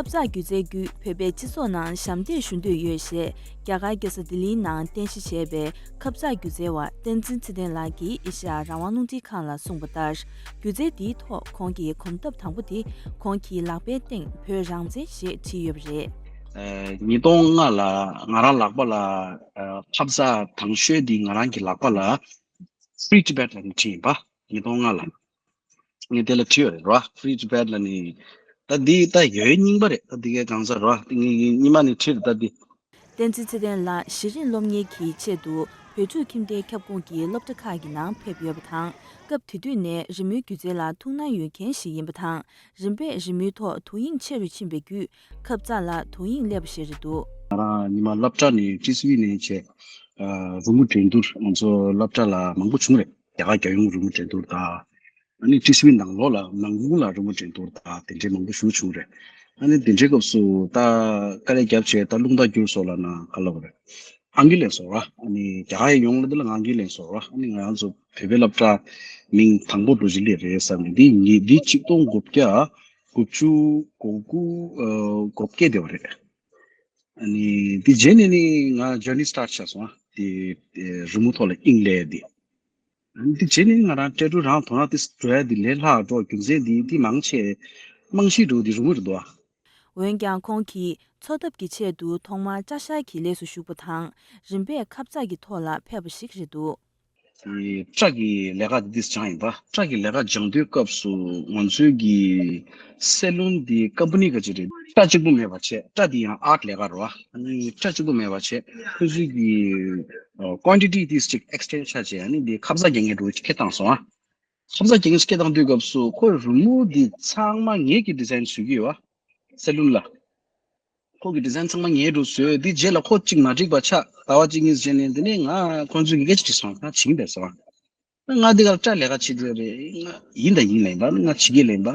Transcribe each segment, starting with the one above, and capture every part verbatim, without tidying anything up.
ཁབ་གཙགས་སྒྱུ་རྩལ་བརྒྱུད་བོད་པའི་སྤྱི་ཚོགས་ནང་ཞབས་འདེགས་ཞུ་འདོད་ཡོད་ཞེས་རྒྱ་གར་རྒྱལ་ས་ལྡི་ལིའི་ནང་རྟེན་གཞི་བྱས་པའི་ཁབ་གཙགས་སྒྱུ་རྩལ་བ་བསྟན་འཛིན་ཚེ་བརྟན་ལགས་ཀྱིས་ཨེ་ཤེ་ཡ་རང་དབང་རླུང་འཕྲིན་ཁང་ལ་གསུངས་པ་ལྟར། སྒྱུ་རྩལ་འདིའི་ཐོག་ཁོང་གི་གོམ་སྟབས་དང་པོ་དེ་ཁོང་གི་ལག་པའི་སྟེང་བོད་རང་བཙན་ཞེས་བྲིས་ཡོད་པ་རེད། ཉིས་སྟོང་ལྔ་ལ་ང་རང་ལག་པ་ལ་ཁབ་གཙགས་དང་ཤོས་འདི་ང་རང་གི་ལག་པ་ལ་Free Tibet ལ་ནི་བྲིས་ཡིན་པ། ཉིས་སྟོང་ལྔ་ལ། ངས་དེ་ལ་བྲིས་ཡོད་རེད་ར། Free Tibet ལ་ནི། ད་འདི་ད་ཡོད་རྙིང་པ་རེད། ད་འདི་གའི་གང་ཟག་ར། ངས་ངས་སྔོན་མ་ནས་བྲིས་རེད་ད་འདི། བསྟན་འཛིན་ཚེ་བརྟན་ལགས་གཞི་རིམ་སློབ་གཉེར་གྱི་ཆེད་དུ་བོད་ཕྲུག་ཁྱིམ་སྡེའི་ཁྱབ་ཁོངས་ཀྱི་སློབ་གྲྭ་ཁག་གི་ནང་ཕེབས་ཡོད་པ་དང་། སྐབས་དེ་དུས་ནས་རི་མོའི་སྒྱུ་རྩལ་ལ་ཐུགས་སྣང་ཡོད་མཁན་ཞིག་ཡིན་པ་དང་། རིམ་པས་རི་མོའི་ཐོག་དོ་དབྱིངས་ཆེ་རུ་ཕྱིན་པའི་བརྒྱུད་ཁབ་གཙགས་ལ་དོ་དབྱིངས་སླེབས་པ་ཞིག་རེད་འདུག་ང་རང་ཉི་མ་སློབ་གྲྭ་ནས་ཊི་སི་ཝི་ནས་བྱས། རི་མོ་འགྲན་བསྡུར་ང་ཚོ་སློབ་གྲྭ་ལ་མང་པོ་བྱུང་རེད། རྒྱ་གར་རྒྱལ་ཡོངས་རི་མོ་འགྲན་བསྡུར་དང་། ཨ་ནི་ཊི་སི་ཝི་ནང་ལོགས་ལ་ནང་ཁུལ་ལ་རི་མོ་འགྲན་བསྡུར་དང་དེ་འདྲའི་མང་པོ་ཞིག་བྱུང་རེད། ཨ་ནི་དེ་འདྲའི་སྐབས་སུ་ད་དཀའ་ལས་བརྒྱབ་བྱས་ད་རླུང་རྟ་བསྒྱུར་སོགས་ལ་ན་ག་ལབ་རེད། ཨང་ཀི་ལན་སོགས་ར། ཨ་ནི་རྒྱ་གར་ཡོངས་ལ་འདི་ལ་ཨང་ཀི་ལན་སོགས་ར། ཨ་ནི་ང་རང་ཚོ་བོད་པའི་སློབ་གྲྭ་མིང་དང་པོ་འགྲོ་བཞིན་ལས་རེད་བསམ་ནས། འདི་ཉིད་འདི་ཆིག་སྟོང་དགུ་བརྒྱ་དགུ་བཅུ་གོ་དགུ་གོ་བརྒྱད་དེ་བ་རེད། ཨ་ནི་འདི་རྗེས་ནས་ནི་ང་ཇར་ནི་སི་ཊར་ཊི་བྱས་སོང་ཨ། དེ་རི་མོ་ཐོག་ལ་དབྱིངས་ལས་དེ། འདི་བྱས་ནས་ང་རང་སྤྲད་འགྲོ་རང་དོ་སྣང་དེ་འགྲོ་ཡ་འདི་ལས་ལྷག་འགྲོ་རྒྱུ་མཚན་འདི་འདི་མང་ཆེ་རྨང་གཞི་འགྲོ་འདི་རི་མོ་རེད་འདུག་ཨ། འོན་ཀྱང་ཁོང་གིས་འཚོ་ཐབས་ཀྱི་ཆེད་དུ་ཐོག་མར་སྐྲ་བཞར་གྱི་ལས་སུ་ཞུགས་པ་དང་། རིམ་པས་ཁབ་གཙགས་ཀྱི་ཐོག་ལ་ཕེབས་པ་ཞིག་རེད་འདུག་སྐྲ་གི་ལས་ཀ་འདི་འདི་སྦྱངས་ཡིན་པ། སྐྲ་གི་ལས་ཀ་སྦྱང་དུས་སྐབས་སུ་ང་ཚོའི་གི་སེ་ལུན་འདི་ཀམ་པ་ནི་ག་ཅིག་རེད། སྐྲ་གཅིག་པུ་མེད་པ་བྱས། སྐྲ་འདི་ཡང་ཨར་ཊི་ལས་ཀ་རེད་བ། ཨ་ནི་སྐྲ་གཅིག་པུ་མེད་པ་བྱས། ཁོ་ཚོའི་གི་ཀོན་ཊི་ཊི་འདི་ཅིག་ཨེག་སི་ཊེན་ཌི་བྱས་བྱས། ཨ་ནི་འདི་ཁབ་གཙགས་རྒྱག་མཁན་འདྲ་བོ་ཅིག་སྐད་བཏང་སོང་ཨ། ཁབ་གཙགས་རྒྱག་མཁན་སྐད་བཏང་དུས་སྐབས་སུ་ཁོས་རི་མོ་འདི་ཚང་མ་ངེད་ཀྱིས་ཌི་ཛའིན་བཟོས་ཀྱི་ཡོད་བ། སེ་ལུན་ལ། ཁོ་གི་ཌི་ཛའིན་ཚང་མ་ངེད་དུ་བཟོས། དེ་རྗེས་ལ་ཁོ་གཅིག་མ་འགྲིག་པ་ཆགས། ཟླ་བ་གཅིག་གཉིས་རྗེས་ནས་འདི་ནས་ང་ཁོང་ཚོས་ཀྱི་སྐད་ཆ་དྲིས་སོང་། ང་བྱེད་ཀྱི་འདུག་ཟེར་བ། ང་འདི་གར་སྐྲ་ལས་ཀ་བྱེད་དུས་རེད། ང་ཡིན་དང་ཡིན་ལེན་པ། ང་བྱེད་ཀྱི་ལེན་པ།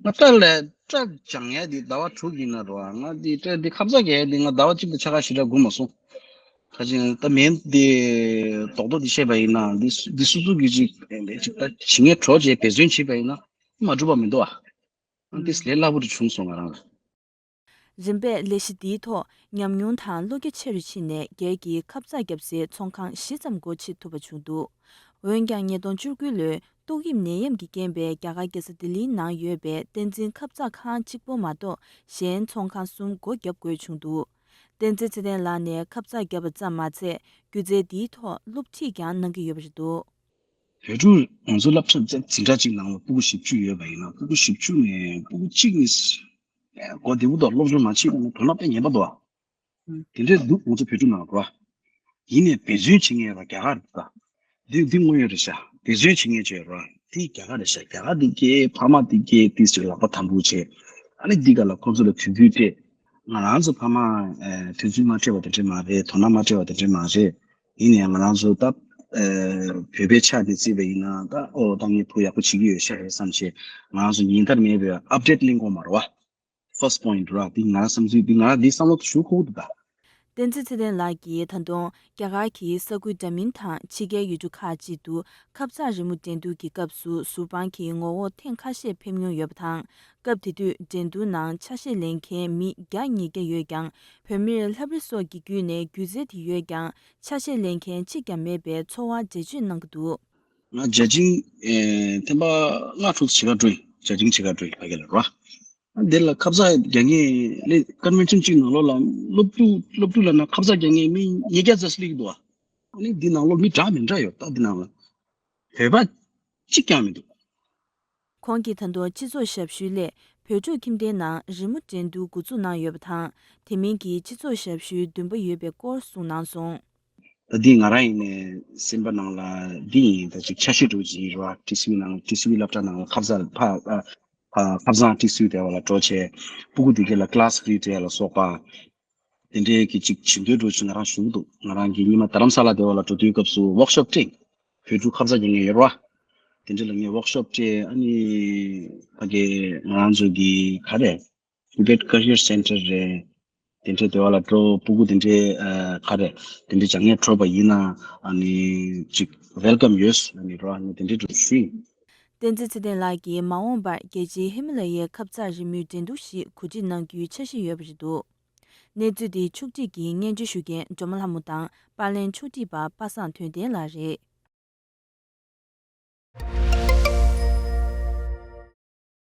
ང་སྐྲ་ལས་སྐྲ་སྦྱང་ཡ་འདི་ཟླ་བ་དྲུག་ཡིན་ན་རོ། ང་འདི་སྐྲ་འདི་ཁབ་གཙགས་རྒྱག་ཡ་འདི་ང་ཟླ་བ་གཅིག་དང་ཕྱེད་ཀ་ཞེ་དྲག་འགོར་མ་སོང་། ཁ་ཅིག་ད་མེད་འདི་རྡོག་རྡོག་འདི་བཤད་པ་ཡིན་ན་འདི་འདི་སོ་སོ་གི་ཅིག་ཅིག་ད་བྱེད་མཁན་གྲོགས་བྱས་འབད་བརྩོན་བྱས་པ་ཡིན་ན་མ་འགྲུབ་པ་མི་འདུག་ཨ། ཨ་འདི་ལས་སླ་པོ་རུ་བྱུང་སོང་ང་རང་ལ། རིམ་པས་ལས་གཞི་འདིའི་ཐོག་ཉམས་མྱོང་དང་བློ་རྒྱ་ཆེ་རུ་ཕྱིན་ནས་སྒེར་གྱི་ཁབ་གཙགས་བརྒྱབ་སའི་ཚོང་ཁང་བཞི་ཙམ་སྒོ་ཕྱེ་ཐུབ་པ་བྱུང་འདུག་འོན་ཀྱང་ཉིས་སྟོང་བཅུ་དགུ་ལོའི་ཏོག་དབྱིབས་ནད་ཡམས་ཀྱི་རྐྱེན་པས་རྒྱ་གར་རྒྱལ་ས་ལྡི་ལིའི་ནང་ཡོད་པའི་བསྟན་འཛིན་ཁབ་གཙགས་ཁང་གཅིག་པོ་མ་གཏོགས་གཞན་ཚོང་ཁང་གསུམ་སྒོ་བརྒྱབ་དགོས་བྱུང་འདུག་བསྟན་འཛིན་ཚེ་བརྟན་ལགས་ནས་ཁབ་གཙགས་བརྒྱབ་པ་ཙམ་མ་ཚད་སྒྱུ་རྩལ་འདིའི་ཐོག་སློབ་ཁྲིད་ཀྱང་གནང་གི་ཡོད་པ་རེད་འདུག་བོད་ཕྲུག་ང་ཚོ་སློབ་གྲྭ་འཛིན་གྲྭ་གཅིག་ནང་ལ་སྤུ་གུ་བཞི་བཅུ་ཡོད་པ་ཡིན་ན། སྤུ་གུ་བཞི་བཅུ་ནས་སྤུ་གུ་གཅིག་ནི་གོ་བདེ་པོ་འདུག་སློབ་སྦྱོང་མ་བྱེད་ན་དོ་སྣང་དཔེ་ངན་པ་འདུག་དེ་འདྲས་འདུག་ང་ཚོ་བོད་ཕྲུག་ནང་ལ་ར། ཡིན་ནས་འབད་བརྩོན་བྱེད་མཁན་ར་རྒྱ་གར་རེད་ད། འདི་འདི་དངོས་ཡོད་རེད་ཤག་འབད་བརྩོན་བྱེད་མཁན་ཅིག་ཡོད་ར། དེ་རྒྱ་གར་རེད་ཤག་རྒྱ་གར་འདི་གའི་ཕ་མ་འདི་གའི་ཏིས་ཅིག་ལག་པ་དམ་བུ་བྱས། ཨ་ནི་འདི་ག་ལ་ཁོ་ཚོ་ལ་དུས་ཚོད་སྤྲད། ང་རང་ཚོ་ཕ་མ་ཨ་དུས་ཚོད་མ་སྤྲད་པ་དེ་འདྲས་མ་རེད། དོ་སྣང་མ་སྤྲད་པ་དེ་འདྲས་མ་རེད། ཡིན་ནའི་ང་རང་ཚོ་ད་ཨ་བོད་པའི་ཆ་ནས་བརྩིས་པ་ཡིན་ན་ད་ཨོ་ད་ངའི་བུ་ཡག་པོ་བྱེད་ཀྱི་ཡོད་ཤག་རེད་བསམ་བྱས། ང་རང་ཚོ་ཉིན་ལྟར་མེད་པའི་ཨབ་ཌེཊ་ལེན་དགོས་མ་རེད་བ། ཕར་སི་པོའིན་ཊི་ར། འདི་ང་རང་བསམ་ཚུལ། འདི་ང་རང་འདི་བསམ་བློ་ཞུ་དགོས་འདུག་ད། བསྟན་འཛིན་ཚེ་བརྟན་ལགས་ཀྱིས་ད་དུང་རྒྱ་གར་གྱི་ས་ཁུལ་འདྲ་མིན་དང་ཕྱི་རྒྱལ་ཡུལ་གྲུ་ཁག་ཅིག་ཏུ་ཁབ་གཙགས་རི་མོ་འགྲན་བསྡུར་གྱི་སྐབས་སུ་ཟུར་དཔང་གི་ངོ་བོར་ཐེངས་ཁ་ཤས་ཕེབས་མྱོང་ཡོད་པ་དང་། སྐབས་དེ་དུས་འགྲན་བསྡུར་ནང་ཆ་ཤས་ལེན་མཁན་མི་བརྒྱ་ཉིས་བརྒྱ་ཡོད་ཀྱང་། བོད་མིར་ལྷ་པ་རི་སོགས་ཀྱི་བརྒྱུད་ནས་སྒྱུ་རྩལ་དེ་ཡོད་ཀྱང་ཆ་ཤས་ལེན་མཁན་གཅིག་ཀྱང་མེད་པའི་ཚོར་བ་འགྲེལ་བརྗོད་གནང་གི་འདུག་ང་ཇ་ཇིང་ཨེ་ཐེངས་པ་ལྔ་དྲུག་བྱེད་ག་འགྲོ་ཡིན། ཇ་ཇིང་བྱེད་ག་འགྲོ་ཡིན་ཕ་གི་ལ་རོ། འདི་ལ་ཁབ་གཙགས་རྒྱག་མཁན་ལས་ཀོན་ཝེན་ཤན་གཅིག་ནང་ལོགས་ལ་སློབ་ཕྲུག་སློབ་ཕྲུག་ལབ་ན་ཁབ་གཙགས་རྒྱག་མཁན་མི་ཉིས་བརྒྱ་ཙམ་སླེབས་ཀྱི་འདུག་ཨ། ཨ་ནི་འདི་ནང་ལོགས་མི་འདྲ་མི་འདྲ་ཡོད། ད་འདི་ནང་ལ་བོད་པ་གཅིག་ཀྱང་མི་འདུག་ཁོང་གིས་ད་དུང་སྤྱི་ཚོགས་ཞབས་ཞུའི་སླད་བོད་ཕྲུག་ཁྱིམ་སྡེའི་ནང་རི་མོ་འགྲན་བསྡུར་འགོ་འཛུགས་གནང་ཡོད་པ་དང་། དེ་མིན་གྱི་སྤྱི་ཚོགས་ཞབས་ཞུའི་འདུན་པ་ཡོད་པའི་སྐོར་གསུངས་གནང་སོང་། ད་འདི་ང་རང་ཡིན་ནའི་སེམས་པ་ནང་ལ་འདི་ཡིན། ད་ཅིག་འཆར་གཞི་འདྲ་བོ་ཅིག་ཡིན་ར། ཊི་སི་ཝི་ནང་ཊི་སི་ཝི་སློབ་གྲྭ་ནང་ལ་ཁབ་གཙགས་ཕ་ཨ་ཨ་ཁབ་གཙང་ཊི་སི་ཝི་དེ་བ་ལ་འགྲོ་བྱས། སྤུ་གུ་དེ་ག་ལ་ཀི་ལ་སི་ཕི་རི་དེ་ལ་སོགས་པ་དེ་འདྲའི་གི་ཅིག་བྱེད་འདོད་འདྲ་བོ་ཅིག་ང་རང་ཞུ་གི་འདུག་ང་རང་གི་ཉི་མ་རྡ་རམ་ས་ལ་དེ་བ་ལ་འགྲོ་དུས་སྐབས་སུ་ཝོག་ཤོབ་སྤྲད། བོད་ཕྲུག་ཁབ་གཙགས་རྒྱག་མཁན་ཡོད་ར། དེ་འདྲ་ལ་ངས་ཝོག་ཤོབ་སྤྲད། ཨ་ནི་ཕ་གི་ང་རང་ཚོ་གི་ག་རེ། Tibet Career Center རེད། དེ་འདྲའི་དེ་བ་ལ་འགྲོ། སྤུ་གུ་དེ་འདྲའི་ཨ་ག་རེ། དེ་འདྲའི་སྦྱང་མཁན་འགྲོ་བ་ཡིན་ན་ཨ་ནི་ཅིག་ཝེལ་ཀམ་ཡོད། ཨ་ནི་རོ། ཨ་ནི་དེ་འདྲའི་འགྲོ་ཞུ་ཡིན། བསྟན་འཛིན་ཚེ་བརྟན་ལགས་ཀྱིས་མ་འོངས་པར་རྒྱལ་སྤྱིའི་ཧི་མ་ལ་ཡའི་ཁབ་གཙང་རི་མོའི་འགྲན་བསྡུར་ཞིག་གོ་སྒྲིག་གནང་རྒྱུའི་འཆར་གཞི་ཡོད་པ་རེད་འདུག་གནས་ཚུལ་འདི་ཕྱོགས་སྒྲིག་གིས་སྙན་སྒྲོན་ཞུ་མཁན་སྒྲོལ་མ་ལྷ་མོ་དང་པར་ལེན་ཕྱོགས་སྒྲིག་པ་པ་སངས་དོན་ལྡན་ལགས་རེད།